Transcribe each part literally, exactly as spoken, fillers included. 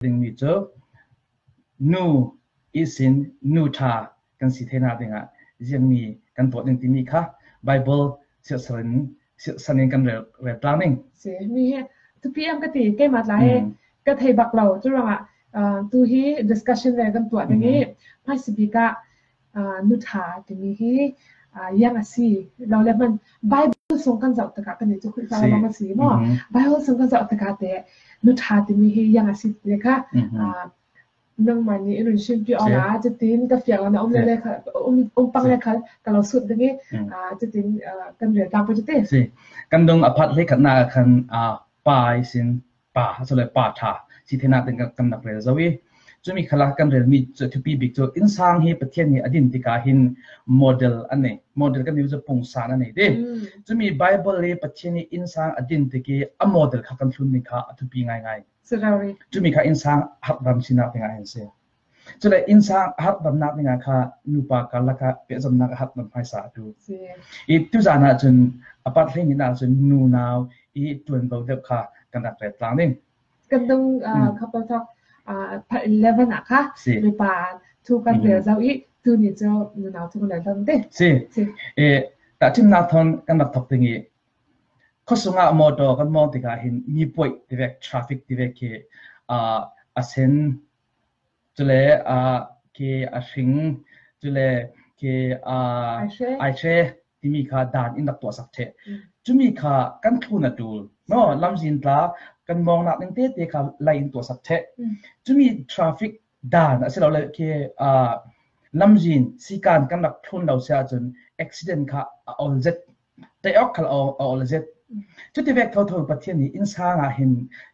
ding mi cu nu ihsin nu ṭha kan si theihna dingah ziangmi kan tuah ding timi kha Bible siatsanin, siatsanin kan rel, rel tlang ding. Si, mi hi thupi em ka ti, keimah tla hi ka thei bak lo, cu ruangah, ah, tu hi discussion ve kan tuah ding i, hmaisabik ah, ah, nu ṭha timi hi, ah, ziang a si lo le hman Bible sung kan zoh takah kan i cu Khrihfa lawng a si maw? Bible sung kan zoh takah te nu ṭha timi hi ziang a si le kha, ah, nangmah nih in run simpi awla, cutin ka fiang awla um le le kha, um, um pang le kha ka lo sut ding i, ah, cutin, ah, kan rel tang pah cuti. Si. Kan dung a phat hleikhatnak ah khan, ah, pa ihsin pa, a si lo le pa ṭha si theihna ding kan, kan rak rel zo i, cumi khalah kan relmi cu thupi bik cu innsang hi Pathian nih a din tikah hin model a nei. Model kan ti cu pungsan a nei ding. Cumi Bible hi Pathian nih innsang a din tik i a model kha kan thlun ding kha a thupi ngaingai. Cumi kha innsang a harhdam sinak dingah hin si. Cule innsang a harhdamnak dingah kha nupa karlak ah pehzomnak a harhdam hmaisa a tu. I tuzan ah cun a pat hleihnihnak cun nunau i ṭuanvo deuh kha kan rak rel tlang ding. Kan dung, ah, kha pawlthawk, ah, part eleven ah kha nupa thu kan rel zo i tuni cu nunau thu kan rel zo ding. Si. Si. Eh, tahṭhimnak thawn kan rak thawk ding i khuasungah motor kan mawng tikah hin mi puai tivek, traffic tivek khi, ah, a sen, cule, ah, khi a hring, cule khi, ah, aihre timi kha dan in rak tuahsak ṭheh. Cumi kha kan thlun a ṭul. No, lamzin tla kan mawngnak ding tete kha lai in tuahsak ṭheh. Cumi traffic dan a si lo le khi, ah, lamzin sikan kan rak thlun lo si ahcun accident kha a ol zet. Tei awk khal a, a ol zet. Cuti vek thotho Pathian nih innsang ah hin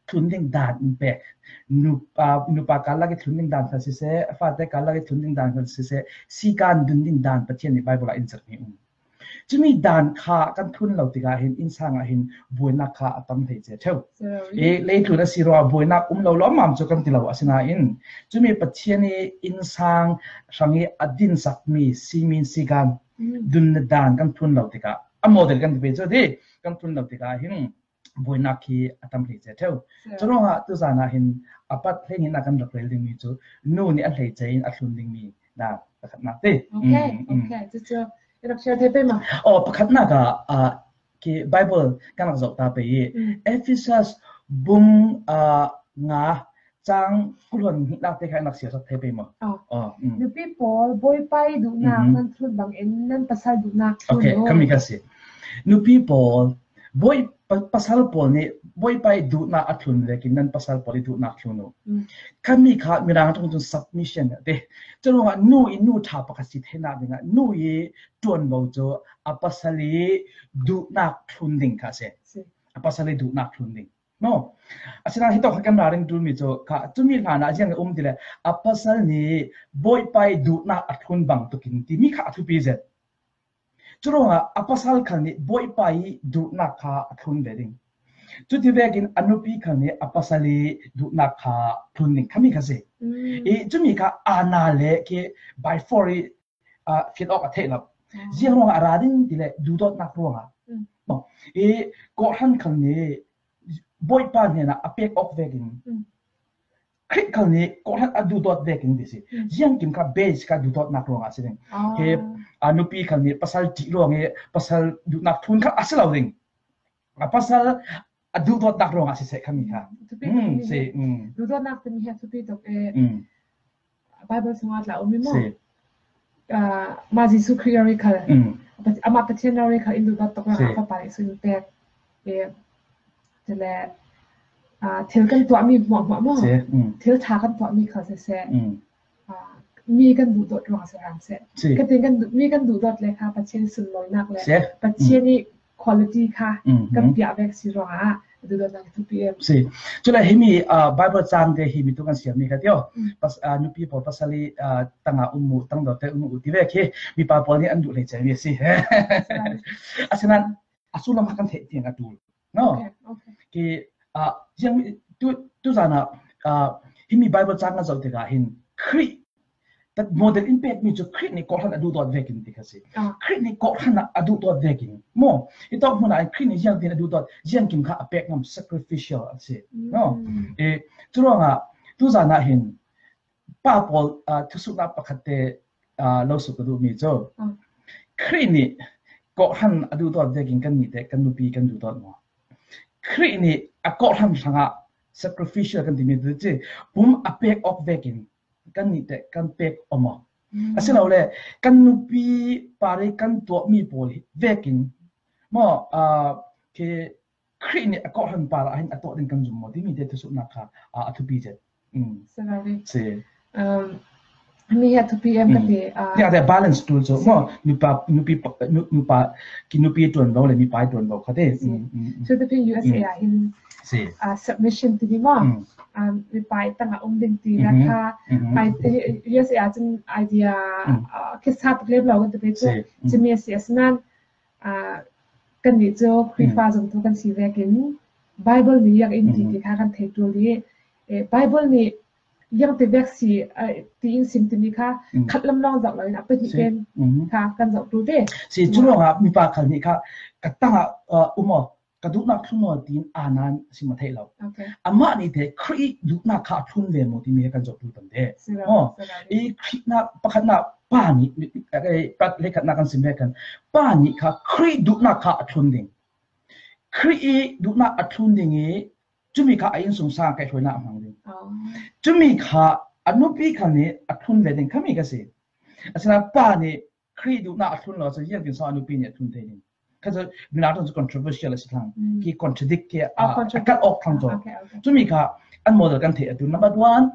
thlun ding dan in pek. Nu, ah, nupa karlak i thlun ding dan khal siseh, a fate karlak i thlun ding dan khal siseh, sikan dun ding dan Pathian nih Bible ah in zakmi um. Cumi dan kha kan thlun lo tikah hin innsang ah hin buainak kha a tam thei cia ṭheu. I leitlun a si ruangah buainak um lo lawmmam cu kan ti lo, asinain cumi Pathian i innsang hrang i a dinsakmi simin sikan dun dan kan thlun lo tikah a model kan ti pei cu ti kan thlun lo tikah hin buainak khi a tam hlei cia ṭheu. Curuangah tuzan ah hin a pat hleihnihnak kan rak rel dingmi cu nu nih a hleice in a thlun dingmi dan pakhatnak ti. Okay, okay. Cucu i rak share thei pei maw? Oh, pakhatnak ah, ah, khi Bible kan rak zoh ta pei i Efesus bung, ah, nga cang kul hluan hnihnak te kha i rak siasak thei pei maw? Oh. Nupi pawl, Bawipa i duhnak nan thlun bangin nan pasal duhnak thlun uh. Okay, khami kha si. Nupi pawl, Bawi, pa, pasal pawl nih Bawipa i duhnak a thlun vekin nan pasal pawl i duhnak thlun uh. Khami kha Mirang ṭong cun submission a ti. Curuangah nu i nu ṭha pakhat si theihnak dingah nu i ṭuanvo cu a pasal i duhnak thlun ding kha si. A pasal i duhnak thlun ding. No. Asinain hitawk kha kan ralring ṭulmi cu kha cumi hlan ah ziang a um ti le a pasal nih Bawipa i duhnak a thlun bang tukin timi kha a thupi zet. Curuangah a pasal khal nih Bawipa i duhnak kha a thlun ve ding. Cuti vekin a nupi khal nih a pasal i duhnak kha thlun ding khami kha si. I cumi kha aana le khi by force i, ah, fit awk a theih lo. Ziang ruangah a ra ding ti le duhdawtnak ruangah. I kawhhran khal nih Bawipa hnenah a pek awk vekin Khrih khal nih kawhhran a duhdawt vekin ti si. Ziangkim kha base kha duhdawtnak ruangah a si ding. Hi, a nupi khal nih pasal ṭih ruang i pasal duhnak thlun kha a si lo ding. A pasal a duhdawtnak ruangah a si seh khami kha. Thupi si. Duhdawtnak timi hi a thupi tuk e. Bible sungah tla um i maw? Ah, mah Jesuh Khrih rori khal. Amah Pathian rori khal in duhdawt tuk ruangah a Fapa nih sung in pek. Eh, cule, ah, thil kan tuahmi hmuahhmuah maw? Thil ṭha kan tuahmi khal siseh. Ah, mi kan duhdawt ruangah si hram seh. Ka tin kan duh, mi kan duhdawt le kha Pathian sunlawinak le Pathian i quality kha kan piah vek si ruangah duhdawtnak thupi em. Si. Cule himi, ah, Bible cangte himi tu kan siammi kha tio. Pas, ah, nupi pawl pasal i, ah, tanga um uh, tangdawte um uh ti vek hi mipa pawl nih an duh hlei ciami a si. Asinain a sullam kha kan theih tiang a ṭul. No. Khi, ah, ziang tu, tuzan ah, ah, himi Bible cang kan zoh tikah hin Khrih model in pekmi cu Khrih nih kawhhran a duhdawt vekin ti kha si. Khrih nih kawhhran a duhdawt vekin maw? Hitawk hmun ah Khrih nih ziangtin a duhdawt, ziangkim kha a pek ngam, sacrificial a si. No. Eh, curuangah Tuzan ah hin pa pawl, ah, thusukna pakhat te, ah, lo suk ka duh mi cu, ah, Khrih nih kawhhran a duhdawt vekin kan nih te kan nupi kan duhdawt maw? Khrih nih a kawhhran hrangah sacrificial kan timi tu ci, pum a pek awk vekin kan nih te kan pek aw maw? Mm. Asilole kan nupi pari kan tuahmi pawl hi vekin maw, ah, ke Khrih nih a kawhhran parah hin a tuah ding kan zum maw timi te thusuknak kha, ah, a thupi zet. Mm. Sorry. Si. Um, mi hi a thupi em ka ti, ah, tiah te balance tul cu maw, nupa, nupi, nu-, nupa, ki nupi tuan lo le mipa tuan lo kha te. Si. Mm, mm, mm. So the thing U S A, mm, ah hin, si, ah, submission ti ding maw. Mm. Um, mipa i tangah um ding ti na kha. Mhm. Ai, U S A ah cun idea, mm, ah, kisa tak lem lo kan ti pe cu. Si. Mm. Cumi a si a si nan, ah, kannih cu Khrihfa, mm, zumtu kan si vekin Bible nih ziang in ti, mm, ti kha kan thei ṭul i, eh, Bible nih ziang ti vek si, eh, ti in sim timi kha, mm, khat lam lawng zoh loin a pahnih, si, pen, mm, kha kan zoh ṭul te. Si, cu ruangah mipa khal nih kha ka tangah, ah, um aw, ka duhnak thlun aw tiin aa nan sim a theih lo. Okay. Amah nih te Khrih duhnak kha a thlun ve maw timi kan zoh ṭul pante. Si lo, maw, si lo. I Khrihnak pakhatnak pa nih, eh, pa, hleikhatnak kan sim ve kan, pa nih kha Khrih duhnak kha a thlun ding. Khrih i duhnak a thlun ding i cumi kha a innsungsang kaihhruainak a hmang ding. Oh. Cumi kha a nupi kha nih a thlun ve ding khami ka si. Asinain pa nih Khrih duhnak a thlun lo cu ziangtin so a nupi nih a thlun thei ding. Kha cu minung ṭong cu controversial a si thlang. Mm. Ki contradict ki a, oh, a contradict, kat awk thlang cu. Okay, okay. Cumi kha an model kan theih a ṭul. Number one,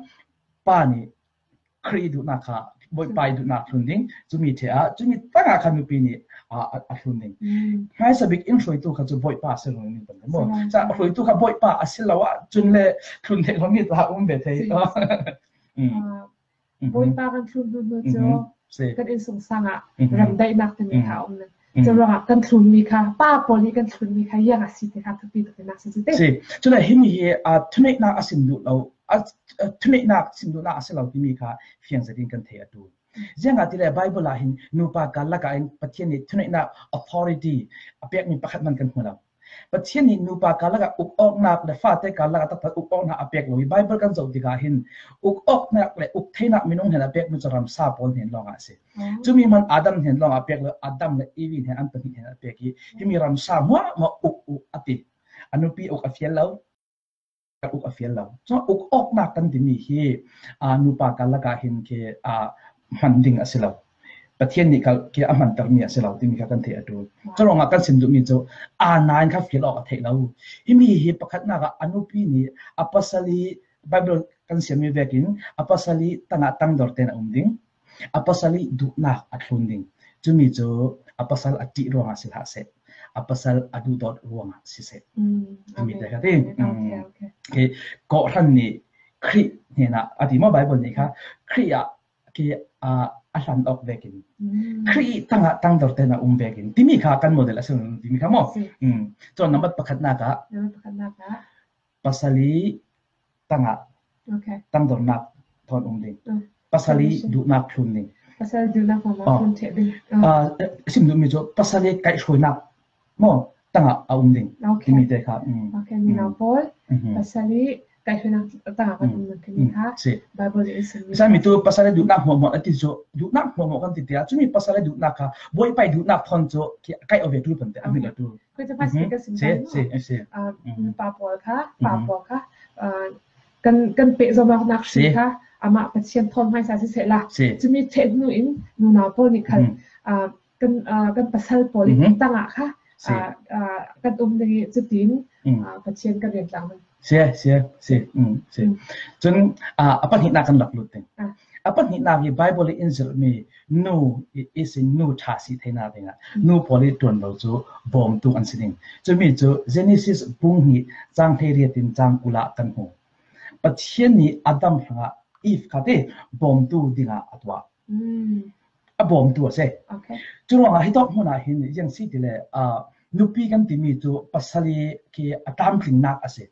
pa nih Khrih duhnak kha, Bawipa i duhnak thlun ding, cumi ṭheh ah, cumi tangah kha nupi nih, ah, a, a thlun ding. Mm. Hmaisa bik in hruaitu kha cu Bawipa a si lo ding pang maw. Si lo. Ca hruaitu kha Bawipa a si lo ah, cun le thlun theih lomi tla um ve thei. Si. Mm. Ah, mhm. Bawipa kan thlun hnu hnu cu, mhm, si, kan innsungsang ah, mhm, ramdaihnak timi kha, mhm, a um nan. Mhm. Cu ruangah kan thlunmi kha, pa pawl nih kan thlunmi kha ziang a si ti kha thupi takin nak si cu te. Si. Cule himi hi, ah, thuneihnak a sim duh lo, a, a, thuneihnak sim duhnak a si lo timi kha fiang zetin kan thei a ṭul. Ziangahtile Bible ah hin nupa karlak ah hin Pathian nih thuneihnak authority a pekmi pakhat hman kan hmu lo. Pathian nih nupa karlak ah uk awknak le fate karlak ah taktak uk awknak a pek lo hi. Bible kan zoh tikah hin uk awknak le uk theinak minung hnen a pekmi cu ramsa pawl hnen lawngah a si. Oh. Cumi hman Adam hnen lawngah a pek lo, Adam le Evi hnen an pahnih hnen a pek hi. Himi ramsa hmuahhmuah uk uk a ti. A nupi uk a fial lo. Uk a fial lo. Cun uk awknak kan timi hi, aa, nupa karlak ah hin khi, aa, hman ding a si lo. Pathian nih kal khi a hmantermi a si lo timi kha kan theih a ṭul. Wow. Curuangah kan sim duhmi cu aa nain kha fial awk a theih lo. Himi hi pakhatnak ah a nupi nih a pasal i Bible kan siammi vekin a pasal i tangah tangdor tein a um ding. A pasal i duhnak a thlun ding. Cumi cu a pasal a ṭih ruangah si hlah seh, a pasal a duhdawt ruangah si seh. Mm, timi te kha ti. Okay, okay. Kawhhran nih Khrih hnenah a ti maw, Bible nih kha Khrih ah khi, aa, a hlan awk vekin, mm, Khrih tangah tangdor tein a um vekin timi kha kan model a si lo timi kha maw. Si. Mm. Cun nambat pakhatnak ah, nambat pakhatnak ah pasal i tangah, okay, tangdornak thawn um ding. Mm. Pasal i, submission, duhnak thlun ding. Pasal duhnak thawn, oh, thlun ṭheh ding. Mm. Ah, sim duhmi cu pasal i kaihhruainak maw tangah a um ding. Okay. Timi te kha. Mm. Okay, mm, nunau pawl, mhm, pasal i kaihhruainak tangah kan, mm, um ding timi, mm, kha si. Bible nih in simmi. Sami tu pasal i duhnak hmuahhmuah a ti cu, duhnak hmuahhmuah kan ti tiah cumi pasal i duhnak kha Bawipa i duhnak thawn cu khi a kaih aw ve ṭul pante a hmil a ṭul. Koi cu pasal, mhm, ka sim, si, kan, si, si. Ah, mhm, nupa pawl kha, pa, mhm, pawl kha, ah, kan, kan pehzom awknak hri, si, kha amah Pathian thawn hmaisa siseh la. Si. Cumi ṭheh hnu in nunau pawl nih khal, mhm, ah, kan, ah, kan pasal pawl, mhm, tangah kha, si, ah, ah, kan um ding i cutin, mm, ah, Pathian kan rian tlang ding. Si, si, si, mm, si. Mm. Cun, ah, a pahnihnak kan rak lut ding. Ah. A pahnihnak hi Bible in zirhmi nu i, i sin nu ṭha si theinak dingah, mm, nu pawl i ṭuan lo cu bawmtu an si ding. Cumi cu Genesis bung hnih cang hleiriat in cang kul ah kan hmu. Pathian nih Adam hrangah Eve kha te bawmtu dingah a tuah. Mm. A bawmtu a si. Okay. Curuangah hitawk hmun ah hin ziang si tile, ah, nupi kan timi cu pasal i khi a tlamtlingnak a si.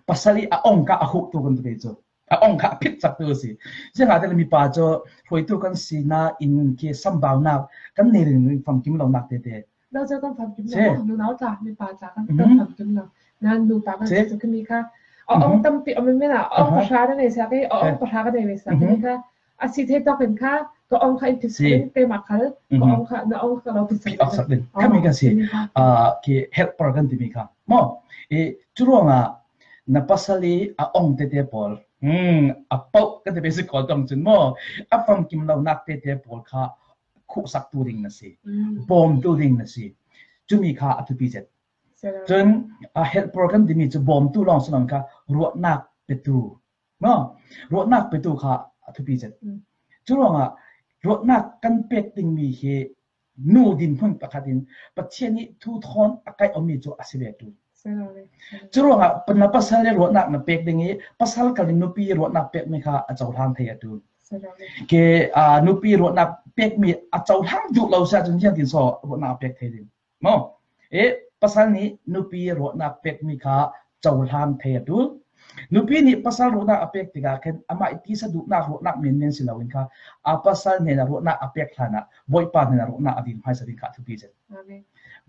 Pasal i a ongkah a huhtu kan ti ve cu, a ongkah a phitcaktu a si. Ziangahtile mipa cu hruaitu kan si nain khi sambaunak kan nei ringring famkim lonak tete. Lo cu kan famkim lo, si, nunau tla, mipa tla kan, mhm, kan famkim lo. Nan nupa kan, si, si cu khimi kha a ong tampi om in a ong pahra na nei sia kei, a ong pahra ka nei ve sia kei kha. A si thei tawk in kha, ka ong kha in phit sak in, keimah khal ka ong kha, na ong kha lo phit sak in. Phit awk sak in. Kha mi ka si. Ki helper kan timi kha maw. Cu ruangah na pasal i a ong tete pawl, a pauh kan ti basic call tong cun maw, a famkim lo nak tete pawl kha khuhsaktu ding na si, bawmtu ding na si. Cumi kha a thupi zet. Cun a helper kan timi cu bawmtu lawng si lawng kha ruahnak petu maw, ruahnak petu kha a thupi zet. Cu ruangah ruahnak kan pek dingmi hi nu dinhmun pakhat in Pathian ih thu thawn a kaih awmi cu a si ve tu. Cu ruangah na pasal le ruahnak na pek ding ih pasal kal in nupi ruahnak pekmi kha a cohlang thei a tu. Ke nupi ruahnak pekmi a cohlang duh lo sia cun ziangtin saw ruahnak a pek thei ding? Maw, eh, pasal nih nupi ruahnak pekmi kha cohlang thei a tul. Nupi nih pasal ruahnak a pek tikah khen amah ih tisa duhnak ruahnak menmen si loin kha a pasal hnenah ruahnak a pek hlanah Bawipa hnenah ruahnak a dil hmaisa ding kha a thupi zet.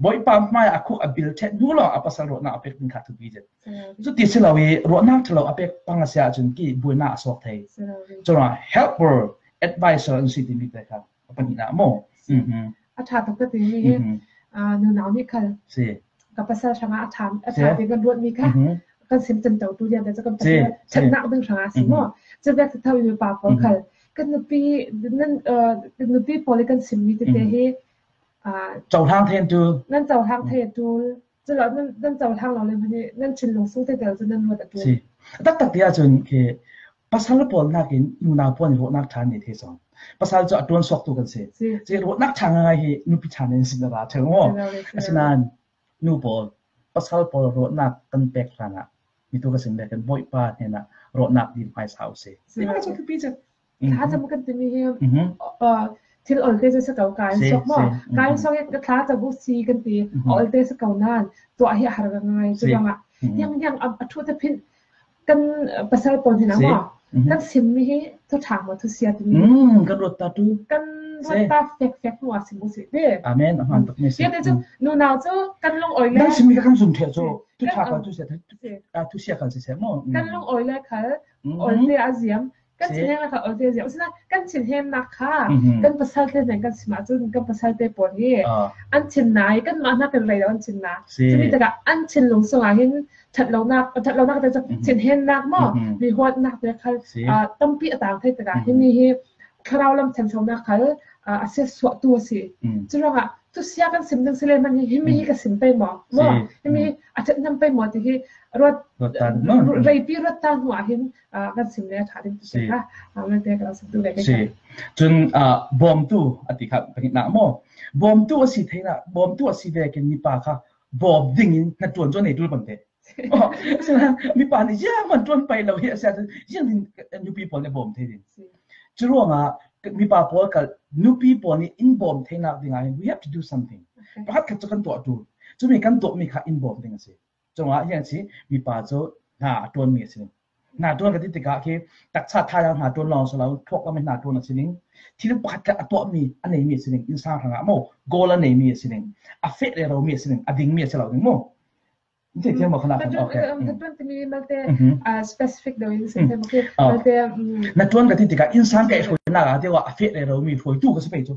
Bawipa hmai a khuk a bil ṭheh hnu lawng a pasal ruahnak a pek ding kha a thupi zet. Cuti si lo ih ruahnak ṭha lo a pek pang a si ahcun ki buainak a suak thei. Cun helper, advisor an si timi te kha a pahnihnak maw. A ṭha tuk ka timi hi. Nunau nih khal ka pasal hrangah a ṭha, a ṭha ti kan ruatmi kha kan sim cemto tu lian te cu kan pasal ṭhatnak ding hrangah a si maw. Cu vek tho in mipa pawl khal kan nupi, nan nupi pawl i kan simmi tete hi cohlang thei an tul. Nan cohlang thei a tul. Cu lo nan cohlang lo le hmanh hi nan thinlung sung tete lo cu nan ruat a tul. A taktak ti ahcun khi pasal pawl nakin nunau pawl nih ruahnak ṭha an nei thei sawn. Pasal cu a ṭuan suaktu kan si. Ruahnak ṭha ngaingai hi nupi ṭha nih an sim a ra ṭheu maw. Asinain nu pawl, pasal pawl ruahnak kan pek hlanah mi tu ka sim ve kan Bawipa hnenah ruahnak dil hmaisa uh si. Thlacam kan timi hi thil olte cu si ko, ka in suak maw. Ka in suak hi ka thlacam uh si kan ti, olte si ko nain tuah hi a har ngaingai. Cu ruangah hiang hiang a ṭhu te phih kan pasal pawl hnenah maw kan simmi hi thuṭha maw thusia timi? Kan ruat ta tu. Kan ruat ta fekfek hnu a sim uh si ve. Amen. A hmaan tak mi si. Tiah cu nunau cu kan lungawi le nan simmi kha kan zum ṭheh cu thuṭha kha thusia, thusia kha si seh maw. Kan lungawi le khal olte a ziam, kan thinheng le khal olte a ziam. Asinain kan thinhengnak kha kan pasalte hnen kan sim ahcun kan pasalte pawl hi an thinna hi kanmah hna kan rei lo an thinna. Cumi takah an thinlung sungah hin ṭhatlonak, ṭhatlonak te cu thinhengnak maw, mi huatnak te khal tampi a tang thei takah himi hi thlarau lam thinhengnak khal a siatsuahtu a si. Cu ruangah thusia kan sim ding si le hmanh hi himi hi ka sim pei maw, maw, himi hi a ṭhat hnam pei maw ti hi ruat, reipi ruat ta hnu ah hin kan sim le a ṭha ding ti kha malte ka lo sim tu ve kei. Cun bawmtu a ti kha pahnihnak maw, bawmtu a si theinak, bawmtu a si vekin mipa kha bawm dingin hnaṭuan cu a nei ṭul bang te. Mipa nih zianghman ṭuan pai lo hi a si ahcun ziangtin nupi pawl nih a bawm thei ding? Cu ruangah mipa pawl kha nupi pawl nih in bawm theinak dingah hin we have to do something. Pakhat khat cu kan tuah ṭul. Cumi kan tuahmi kha in bawm ding a si. Cungah hian si mipa cu hna a ṭuanmi a si ding. Hna ṭuan ka ti tikah khi taksa thaizang hna ṭuan lawng si lo, thluak lam i hna ṭuan a si ding. Thil pakhat khat a tuahmi a neimi a si ding. Innsang hrangah maw, goal a neimi a si ding. A feh reromi a si ding, a dingmi a si lo ding maw. Hnaṭuan timi malte specific deuh in sim thei maw khi? Hnaṭuan ka ti tikah innsang kaih hruainak ah tio ah a feh reromi hruaitu ka si pei cu.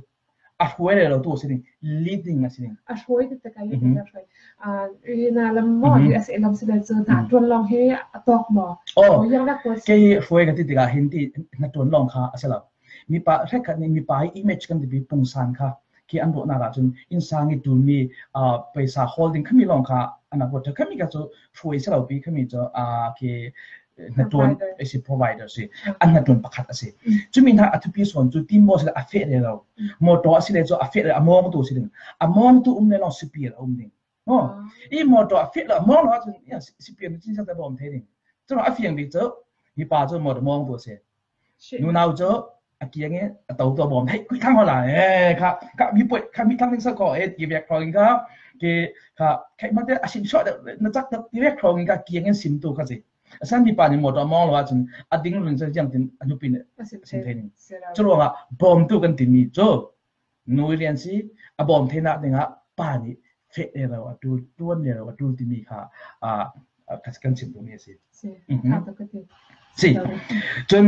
A hruai rerotu a si ding, leading a si ding. A hruai ti tikah leading a hruai. Hna lam maw, U S A lam si le cu hnaṭuan lawng hi a tawk maw? Kei hruai ka ti tikah hin ti hnaṭuan lawng kha a si lo. Mipa hrekkhat nih mipa hi image kan tipi pungsan kha khi an ruahnak ahcun innsang i ṭulmi paisa hawl ding khami lawng kha an a ruat ṭheu. Khami kha cu hruai si lo pi, khami cu khi hnaṭuan a si, provider si, an hnaṭuan pakhat a si. Cumi hna a thupi sawn cu team boss le a feh rero, motor a si le cu a feh rero, a mawngtu a si ding. A mawngtu um le lawng sipir a um ding. I motor a feh lo a mawng lo ahcun sipir nih cin siangtho bawm thei ding. Cun a fiang bik cu mipa cu motor mawngtu a si. Nunau cu a kiangin a to tu a bawm thei, kuih thang hawla, eh, kha, kha mi puai, kha mi thang ding sa ko, eh, ti vek thawng in kha, ke, kha, kha mate a sim short na chak ti vek thawng in kha kiangin sim tu kha si. A san mipa nih motor a mawng lo ahcun a ding run sa ziang tin a nupi nih a sim thei ning. Cu ruangah bawmtu kan timi cu nu rian si, a bawm theinak dingah pa nih feh rero a ṭul, ṭuan rero a ṭul timi kha, a, ah, ka, kan sim duh mi a si. Si. Mhm. Kha tawh ka ti. Si. Sorry. Cun,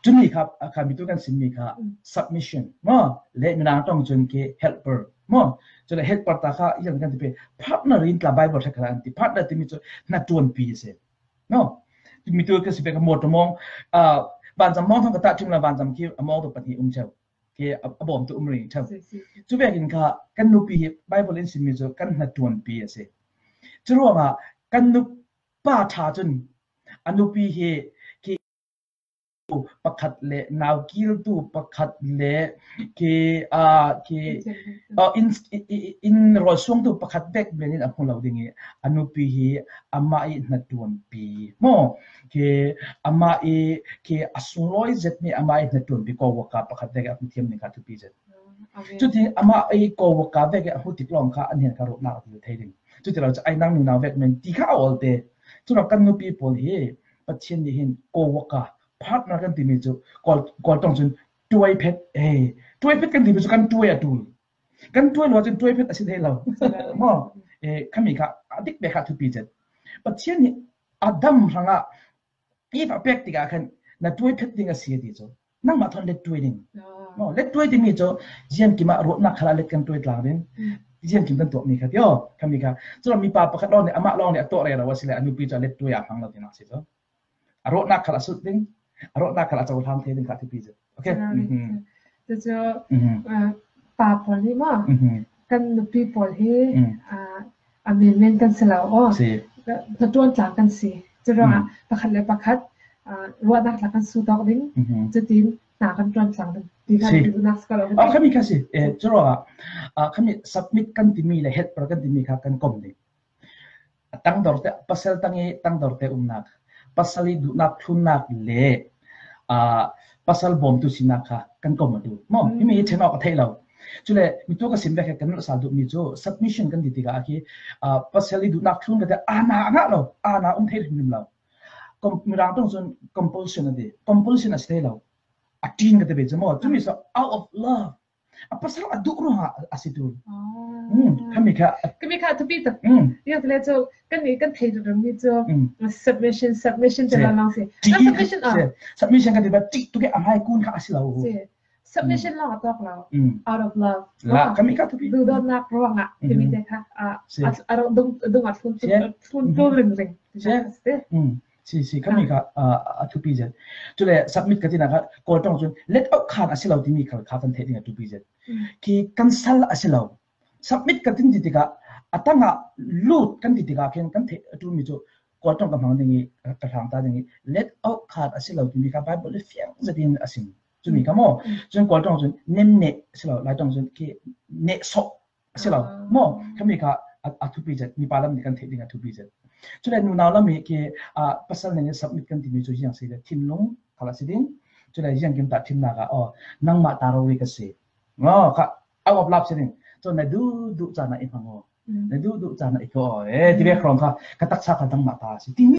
cun mi kha, ah, kha mi tu kan sim mi kha, mm, submission. Maw, le Minang tawng cun khi helper. Maw, cun le helper ta kha, iang kan ti pe, partner in tla Bible thak kha an ti. Partner ti mi cu hnaṭuanpi a si. No. Mi tu ka si pe ka mawtaw mawng, ah, vanzam mawng thawng ka tah ṭhim la vanzam khi a mawng tu pahnih um ceu. Khi a, a bawm tu um ring ceu. Si, si. Cu vekin kha kan nupi hi Bible in sim mi cu kan hnaṭuanpi a si. Curuangah kan nupa ṭha cun a nupi hi khi pakhat le naukiltu pakhat le khi, ah, khi, ah, in, in, in, in rawl suangtu pakhat bek men in a hmu lo ding i a nupi hi amah i hnaṭuanpi maw? Khi amah i khi a sunglawi zet mi amah i hnaṭuanpi co-worker pakhat bek a hmu thiam ding kha thupi zet. Amen. Cuti amah i co-worker vek a hmu tik lawng kha an hian kha rawhnak a dil thei ding. Cuti lo cu ai nang nunau vek men ti kha a awlte. Cun kan nupi pawl hi Pathian nih hin co-worker, partner kan timi cu Kawl, Kawl tawng cun tuaiphet, eh, tuaiphet kan timi cu kan tuai a tul. Kan tuai lo cun tuaiphet a si thei lo. Maw? Eh, khami kha a dik bek kha thupi zet. Pathian nih Adam hrangah Eve a pek tikah khan na tuaiphet ding a si a ti cu. Nangmah thawn let tuai ding. Ah. Maw, let tuai timi cu ziangkim ah ruahnak khalah let kan tuai tlang ding. Mm. Ziangkim kan tuahmi kha ti aw, khami kha. Cun mipa pakhat lawng nih, amah lawng nih a tuah rero a si le a nupi cu a let tuai a hmang lo tinak si cu. A ruahnak khalah sut ding, a ruahnak khalah cohlang thei ding kha thupi cu. Okay. Sorry. Mhm. Cucu, mhm, ah, pa pawl nih maw, mhm, kan nupi pawl hi, mm, ah, a menmen kan si lo. Aw, si. Hnaṭuan tlang kan si. Curuangah, mm, pakhat le pakhat, ah, ruahnak tla kan sut awk ding. Mhm. Cutin hna kan ṭuan tlang ding. Ti kha, si, duhnak si ko lo. Aw, khami kha si. Eh, curuangah, ah, khami submit kan timi le helper kan timi kha kan kom ding. A tangdorte, pasal tang i tangdorte umnak, pasal i duhnak thlunnak le, aa, pasal bawmtu sinak kha kan kom a tul. Maw, mm, himi i ṭhen awk a theih lo. Cule mi tu ka sim vek he kan sal duhmi cu submission kan ti tikah a khi, aa, pasal i duhnak thlun ka ti, aana a ngah lo, aana um thei hrimhrim lo. Kom-, Mirang ṭong cun compulsion a ti. Compulsion a si thei lo. A ṭin ka ti ve cu maw. Cumi so out of love. A pasal a duh ruangah a si tul. Ah. Hmm, khami kha. Khami kha thupi tak. Hmm. Ziangtile cu kan i kan thei rero mi cu, hmm, submission, submission te, si, lang lang si. Ṭih, ah, submission, ah, si. Submission kan ti ba, ṭih tuk i a hmai kun kha a si lo. Si. Submission, hmm, lang a tawk lo. Hmm. Out of love. La, ah, khami kha thupi. Duhdawtnak ruangah, hmm, timi te kha, ah, si, a, a dung, dung a thlun, si, thlun, hmm, tul ringring. Si. Si. Hmm. Si, si, khami kha, ah, a thupi zet. Cule submit ka tinak kha, Kawl ṭong cun let out khan a si lo timi khal kha kan theih ding a thupi zet. Mm. Khi kan sal a si lo. Submit ka tin ti tikah, a tangah lut kan ti tikah khin kan theih a ṭulmi cu Kawl ṭong ka hmang ding i, ka hlang ta ding i, let out khan a si lo timi kha Bible le fiang zetin a sim. Cumi kha maw. Mm. Cun Kawl ṭong cun nem neh a si lo, Lai ṭong cun khi neh sawh a si lo. Ah. Maw, khami kha a, a thupi zet, mipa lam nih kan theih ding a thupi zet. Cule nunau lam i khi, ah, pasal nih submit kan timi cu ziang si le, thinlung khal a si ding. Cule ziangkim ta thimnak ah, aw, nangmah ta rori ka si. Maw, kha, out of love si ding. Cun na duhduh caan ah i hmang aw. Mm. Na duhduh caan ah i kawh aw. Eh, ti vek hrawng kha, ka taksa kha nangmah ta a si. Timi